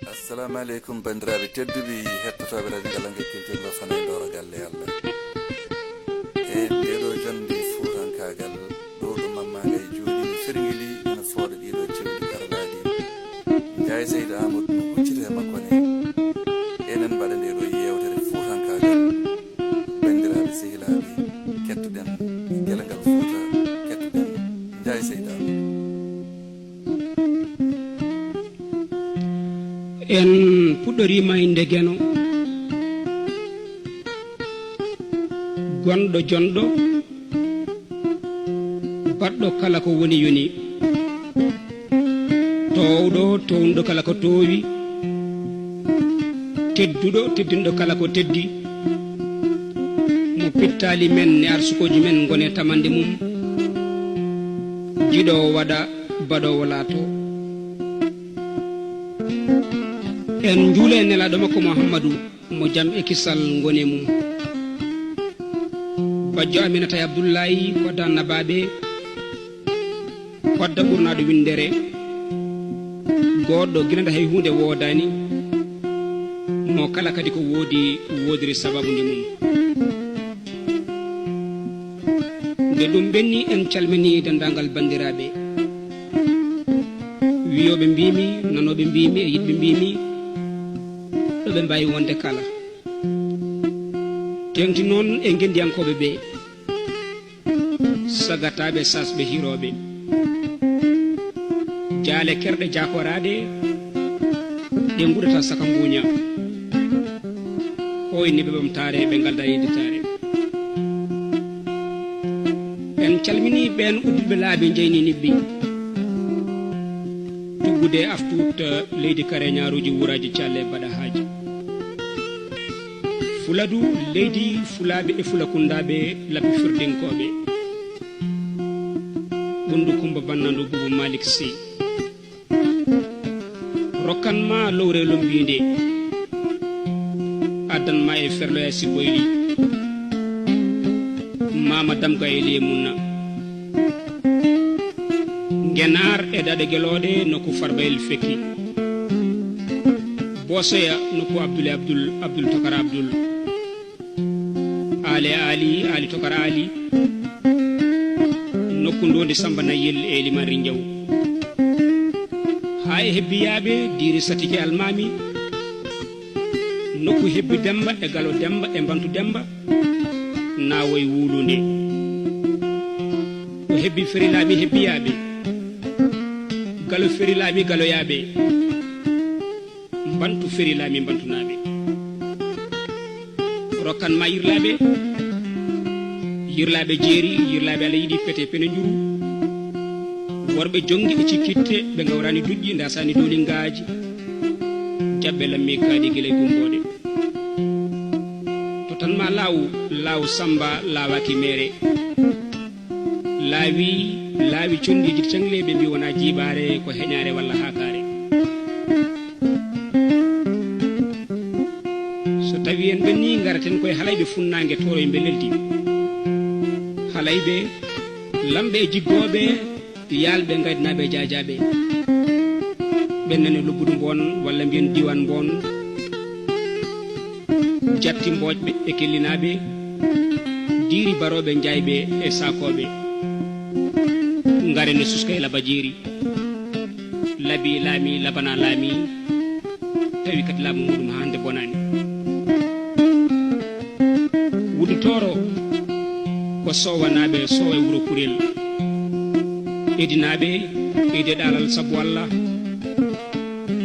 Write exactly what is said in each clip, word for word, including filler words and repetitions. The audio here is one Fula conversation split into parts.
Assalamu aleykum, banndiraaɓe tedduɓe hettotooɓe Radio Galangal Culture Lofana e Dooro Galle Allah. E ndeeɗo jonnde fuutankaagal, ɗo ɗo Mamma Ngay jooɗi no ferngili, ina fooɗa ɗiɗo cewɗi karalaaɗi. Njaay Seydi Amadou no huccita e makko ne. Enen mbaɗa ndeeɗo yeewtere fuutankaagal. Banndiraaɓe sehilaaɓe, kettoɗen Gelengal Fuuta, kettoɗen Njaay Seydi Amadou. En puɗɗoriima innde Geno, gonɗo jonɗo, baɗɗo kala ko woni yoni, toowɗo, toownuɗo kala ko toowi, tedduɗo, teddinɗo kala ko teddi, mo pittaali men e arsukooji men ngoni e tamannde mum, jiɗoowo waɗa, baɗoowo laato. En njuula e nelaaɗo makko Muhammadu, mo jam e kisal ngoni e mum. Bajjo Aminata e Abdullahi, kodda Nabaaɓe, kodda ɓurnaaɗo winndere, goɗɗo ginanɗo hay huunde woodaani, mo kala kadi ko woodi, woodiri sababu nde mum. Nde ɗum ɓenni, en calmini denndaangal banndiraaɓe. Wiyooɓe mbiimi, nanooɓe mbiimi e yiɗɓe mbiimi, ɗo ɓe mbaawi wonde kala. Teeŋti noon e ngenndiyankooɓe ɓe, sagataaɓe, sasɓe, hirooɓe. Jaale kerɗe jaakoraaɗe, ɗe nguɗata saka mbuuña. Hoyni ɓe ɓamtaare, ɓe ngalda yedditaare. En calminii ɓeen uddiiɓe laabi, njeyni nibbi. Tuggude e artude leydi kareñaaruuji, wuraaji, calle, baɗa haaji. Fuladu, leydi fulaaɓe e fulakundaaɓe, lappi firdinkooɓe. Ɓunndu Kummba Bannandu, Buubu Maalik Si. Rokkan ma lowre lombiinde, addan ma e ferloya si boyli. Maama Damga e Leemunna. Ngenaar e Daɗe Gelooɗe, nokku Farbayel Fekki. Boosoya, nokku Abdul e Abdul, Abdul Tokara Abdul. Aale Aali, Aali Tokara Aali, nokku Ndoondi Samba Nayel e Limaari Njaw. Haa e Hebbiyaaɓe, Diiri Satike Almaami, nokku Hebbi Demba e Galo Demba e Mbantu Demba, Naawoy Wuulunde. Ɗo Hebbi Ferilaami Hebbiyaaɓe, Galo Ferilaami Galoyaaɓe. Mbantu Ferilaami Mbantunaaɓe. Rokkan ma yirlaaɓe, yirlaaɓe jeeri, yirlaaɓe Alla yiɗi pete pene njuru. Worɓe jonngi e cikkitte, ɓe ngawraani duƴƴi, ndaasaani doolingaaji. Jaɓɓe lammi kaaɗi gila e gumbooɗe. To tan ma laawu, laawu Samba laawaaki meere. Laawi, laawi conndiiji caŋle, ɓe mbi wonaa jiiɓaare, ko heñaare walla haakaare. So tawi en ɓenni, ngaraten koye halayɓe funnaange, tooroyɓe leldi. Halayɓe, lamɓe e jiggooɓe, yaalɓe, ngaydinaaɓe, jaajaaɓe. Ɓen nani lobbudu Mboon, walla mbiyen diiwaan Mboon. Jatti Mboojɓe e Kellinaaɓe, Diiri Barooɓe, Njaayɓe e Saakooɓe. Ngaren e Suska e Laba Jeeri. Labi laami, labana laami, tawi kadi laamu muuɗum haa hannde bonaani. Wuddu Tooro ko Soowanaaɓe, Soowa e Wuro Kurel. Edinaaɓe, Ede Ɗaalal Sabu Alla,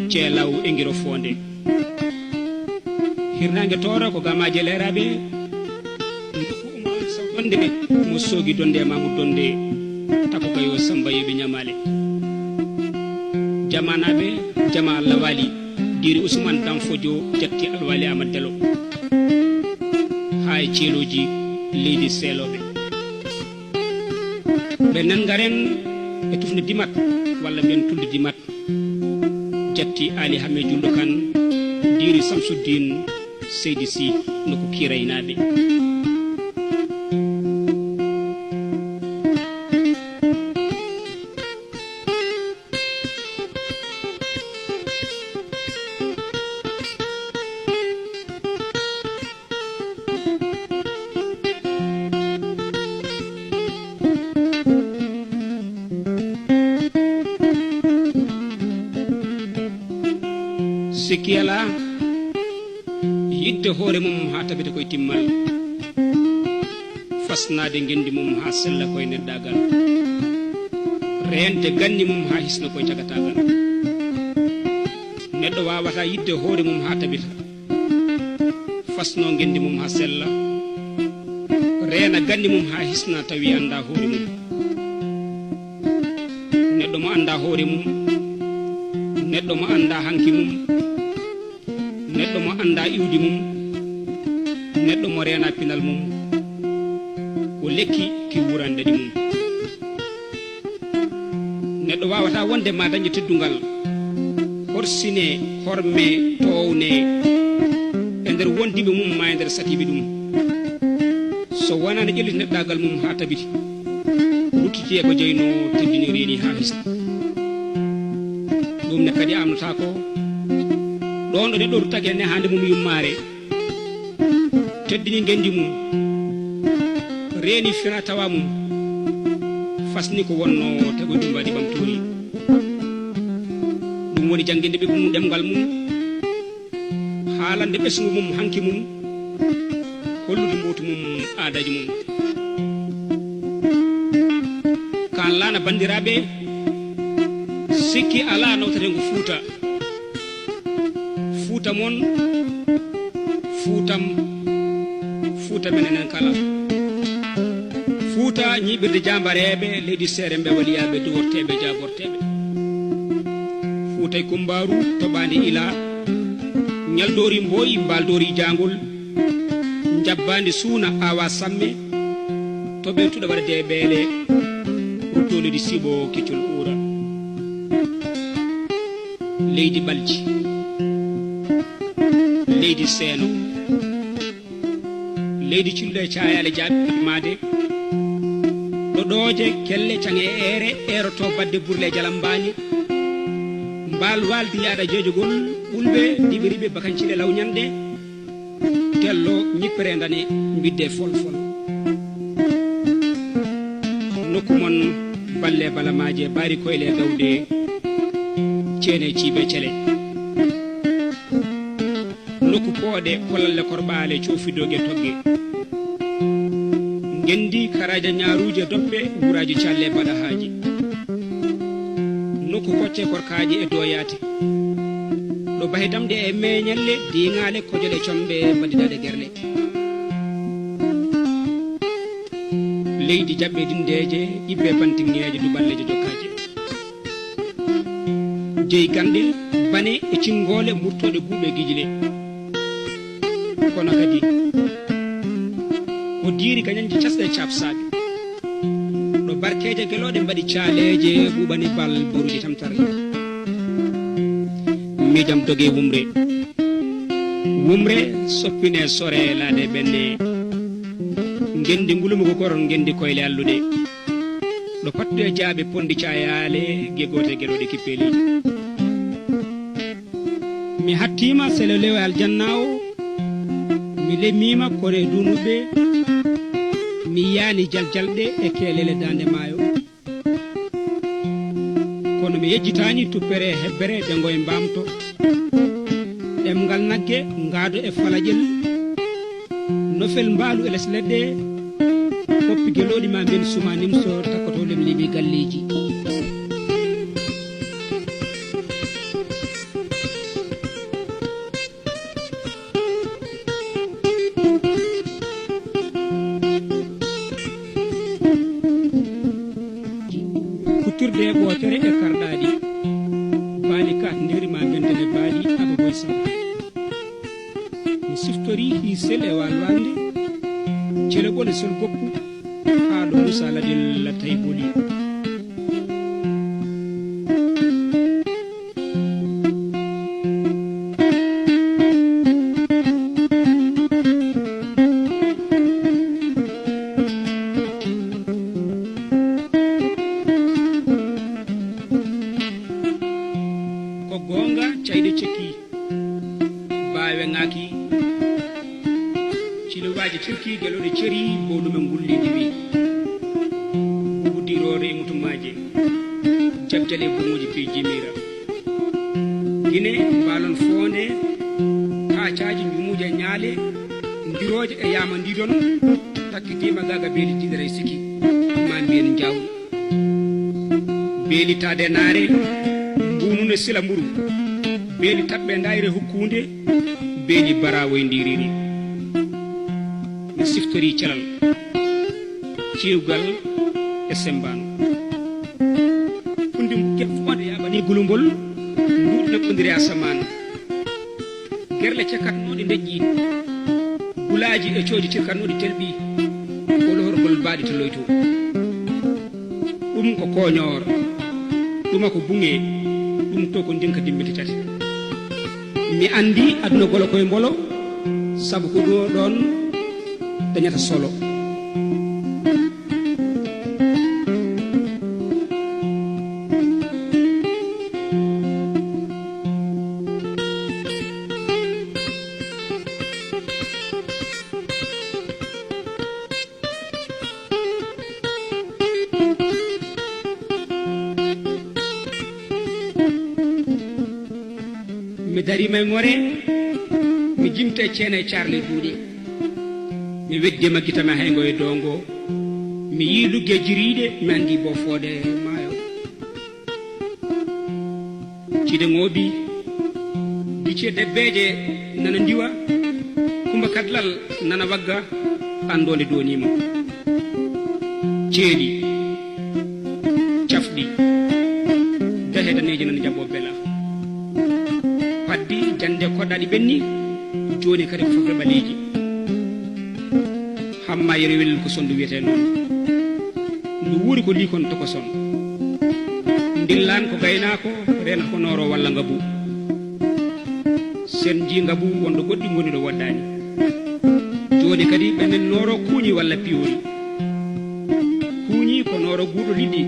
Ceelaw e Ngiro Foonde. Hirnaange Tooro ko Gamaaji e Leeraaɓe, Ndukku Umar Sow Donde, mo soogi Donde e Mamoud Donde, Takko Gayo Samba Yeeɓi Ñamaale. Jamaanaaɓe, Jama Alla Waali, Diiri Usmaan Dam Fojo, Jatti Alwaali Amad Delo. Haa e ceelooji leydi Seelooɓe. Ɓe nan ngaren e tufnde Dimat, walla mbiyen tulde Dimat. Jatti Aali Hamme Julɗo Kan, Diiri Samsuddin, Seydi Si, nokku Kiiraynaaɓe. Sikki alaa, yiɗde hoore mum haa tabita koye timmal, fasnaade ngenndi mum haa sella koye neɗɗaagal, reende ganni mum haa hisna koye cagataagal. Neɗɗo waawataa yiɗde hoore mum haa tabita, fasnoo ngenndi mum haa sella, reena ganni mum haa hisna tawi anndaa hoore mum. Neɗɗo mo anndaa hoore mum, neɗɗo mo anndaa hanki mum, neɗɗo mo anndaa iwdi mum, neɗɗo mo reenaa pinal mum, ko lekki ki wuuran ɗaɗi mum. Neɗɗo waawataa wonde ma dañde teddungal, horsinee, hormee, toownee e nder wondiiɓe mum maa e nder satiiɓe ɗum. So wonaa nde ƴelliti neɗɗaagal mum haa tabiti, ruttiti e ko jeynoo, teddini, reeni haa hisni. Ɗum ne kadi amnotaako ɗoon ɗo neɗɗo ruttake nehaande mum yummaare, teddini ngenndi mum, reeni fina tawa mum, fasni ko wonnoo, tawi ɗum waɗi ɓamtoori. Ɗum woni jannginde ɓiɓɓe mum ɗemngal mum, haalande ɓesngu mum, hanki mum, hollude mbootu mum, aadaaji mum. Kaan laana, banndiraaɓe, sikki alaa nawtatengu Fuuta. Fuuta mon, Fuutam, Fuuta men enen kala. Fuuta ñiiɓirde jaambareeɓe, leydi seeremɓe, waliyaaɓe, duworteeɓe, jaaborteeɓe. Fuuta e Kummbaaru, toɓaandi ila, ñaldoori mbooyi, mbaaldoori jaangol, njabbaandi suuna, aawa samme, toɓe tuɗa waɗa deeɓeele, rutto leydi siɓo, keccol uura. Leydi ɓalji, leydi seeno, leydi cilluɗo e caayaale jaaɓimaade, ɗo ɗooje, kelle, caŋe e eere, eeroto baɗde burle e jalambaañe, mbaal waaldi yaada jeejogol, ɓulɓe, diɓe riɓe, bakañciɗe lawñanɗe, tello, ñippere, ndane, mbidde folfol. Nokku mon, balle balamaaje, baari koyle gawde, ceene ciibe cele. Nokku pooɗe, kolalle korɓaale, coofi doge togge. Ngenndi karaaja ñaaruuje doppe, wuraaji calle baɗahaaji. Nokku kocce korkaaji e doyaate. Ɗo bahe damɗe e meeñalle, diiŋaale, kojole, comɓe, mbaɗidaade gerle. Leydi jaɓɓe dindeeje, ƴibbe bantiŋŋeeje, duɓalleeje jokkaaje. Jeyi ganɗe, bane e cinngoole, murtooɗe, guuɓe, gijle. Kono kadi, ko diiri gañanji casɗe caapsaaɓe. Ɗo barkeeje gelooɗe mbaɗi caaleeje, ɓuuɓani bal boruji tamtare. Miijam doge wumre. Wumre soppine sore laade ɓenne. Ngenndi ngulumugo kor, ngenndi koyle alluɗe. Ɗo pattuɗe jaaɓe ponndi caayaale, gegoote gelooɗe kippeeliiji. Mi hattiima selo lewe aljanna o, mi lemiima kore duunuɓe, mi yiyaani jaljalɗe e keelele daande maayo. Kono mi yejjitaani tuppere e hebbere, ɓe ngoye mbaamto. Ɗemngal nagge, ngaado e falaƴel, nofel mbaalu e les leɗɗe, koppi gelooɗi ma mben suma nimso, takkoto lem limi galleeji. Kuttirde e ɓootere e karɗaaɗi. Baali kaat nderi ma mbentene baali agogoy sam. Mi siftori hiisel e walwalnde. Cele ɓole sol goppu. Haa ɗo Muusa Ladel lattay boli. Ko goonga, cayɗe cekki, baawe ŋaaki, ciluwaaji cirki, gelooɗe ceri, bowlume ngulli ndiwi, bubu diroore e mutumaaje, jabjale e buŋooji piiji miira. Ine mbaalon foonde, kaacaaji njumuuje ñaale, ndirooje e yaama ndiidon, takkitiima gaaga beeli tiiɗere e sikki, maa mbiyen njawdi. Beeli taade naare, mbuunune sila mburu, beeli taɓɓe ndayre hukkuunde, beeli baraawoy ndiiriri. Mi siftorii calal, ciwgal e semmbano. Kunde mbukke foonde yaaɓanii gulumbol, nduuɗi ɗaɓɓondiri asamaan. Gerle cekatnooɗi ndeƴƴi, gulaaji e cooji cirkatnooɗi telɓi, ɓolohorgol baaɗi to loyto. Ɗum ko kooñoor, ɗuma ko buŋe, ɗum to ko ndinka dimmbiti tati. Mi anndi aduna golo koye mbolo, sabu ko ɗo ɗoon dañata solo. Mi dariima e ŋore, mi jimta e ceene e caarle duuɗe. Mi weddi e maggitama hayngo e doongo. Mi yii lugge jiriiɗe, mi anndi bofooɗe maayo. Ciide ŋoobi, bicce debbeeje nana ndiwa, kumba kadlal nana wagga, anndoonde dooniima. Ceeli, cafɗi, dahe daneeje nana njaɓɓoo bela. Paddi, jannde koɗɗaaɗi ɓenni, jooni kadi ko fofre ɓaleeji. Hamma yero welel ko sondu wiyetee noon. Ndu wuuri ko liikon tokoson. Ndillaan ko gaynaako, reenata ko nooro walla ngabu. Sen njii ngabu wonɗo goɗɗi ngoni ɗo woɗɗaani. Jooni kadi ɓennen nooro kuuñi walla piyoori. Kuuñi ko nooro guurɗo liɗɗi.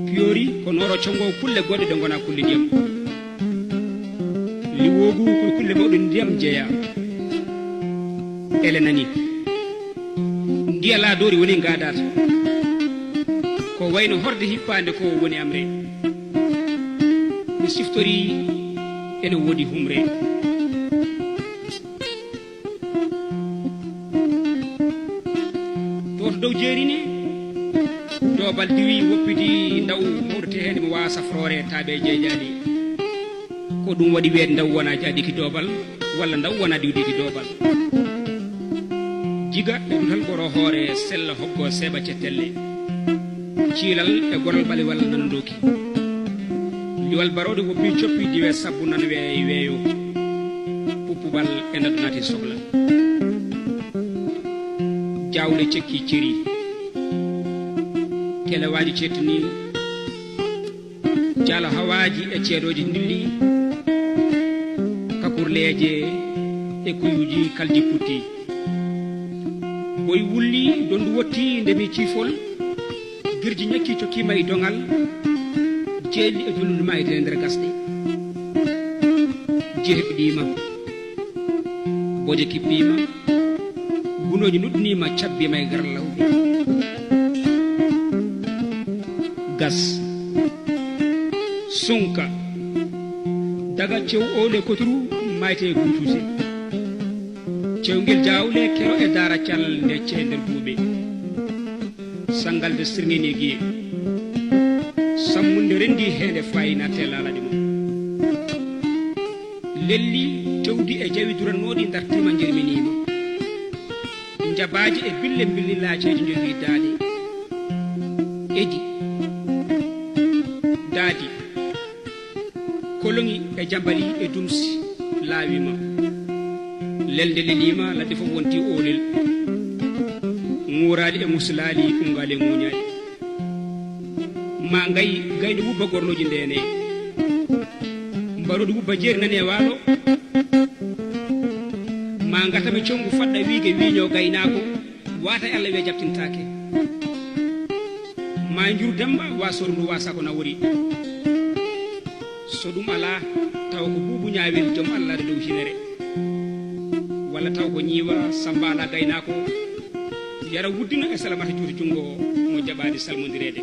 Piyoori ko nooro conngo kulle goɗɗe ɗe ngonaa kulle ndiyam. Liwoogu ko kulle mawɗe ndiyam jeyaa. Ele nani. Ndiya laadoori woni ngaadaata. Ko wayno horde hippaande ko woni amre. Mi siftorii ene woodi humre. Ɗo to dow jeeri ne, doobal diwi woppidi ndaw mawɗo teheende mo waawa safroore taaɓe jeejaali. Ko ɗum waɗi wiyeede ndaw wonaa jaadiiki doobal, walla ndaw wonaa diwdiiki doobal. Jiga e dutal ɓoro hoore sella hoggo seeɓa cettelle. Ciilal e goral ɓalewal nanndooki. Liwal barooɗe woppi coppi diwe sabbu nan weey weeyo. Puppubal e ndaddu naati sokla. Jawle cekki ceri. Kelewaaji cettini. Jalo hawaaji e ceedooji ndilli. Kakurleeje e kuyuuji kaldi putti. Boy wulli, dondu wotti, ndemi ciifol. Girji ñakki cokkiima e doŋal. Jeelli e jolludu maayde e nder gasɗe. Jehe ɗiima. Boje kippiima. Gunooji nuɗɗiniima, cabbiima e garlawɓe. Gas. Sunka. Daga cew owle koturu, maayte e guutuuse. Cewngel jaawle kero e daara cal nde cee nder buuɓe. Sanngalde sirŋinii giye. Sammunde renndii heende faayi nattee laalaɗe mum. Lelli, tewdi e jawi durannooɗi ndartiima njerminiima. Njabaaji e bille mbilli laaceeji njowi daaɗe. Edi. Daadi. Koloŋi e jambali e dumsi laawiima. Lelde leliima, ladde fof wonti oolel. Ŋuuraali e muslaali, unngaali e ŋuuñaali. Ma ngayi, gayno wubba gorlooji ndeenee. Mbaroodi wubba jeeri nani e waalo. Ma ngatame cowngu faɗɗa wiige wiiño gaynaako. Waata e Allah wiya jaɓtintaake. Ma njur Demmba wa soru ndu waasa ko nawori. So ɗum alaa, taw ko buubu ñaawel joom Allah ɗo dow hinere. Walla taw ko ñiiwa Samba alaa gaynaako. Yara wuddina e salamata juuti junngo mo jaɓaani salmondireede.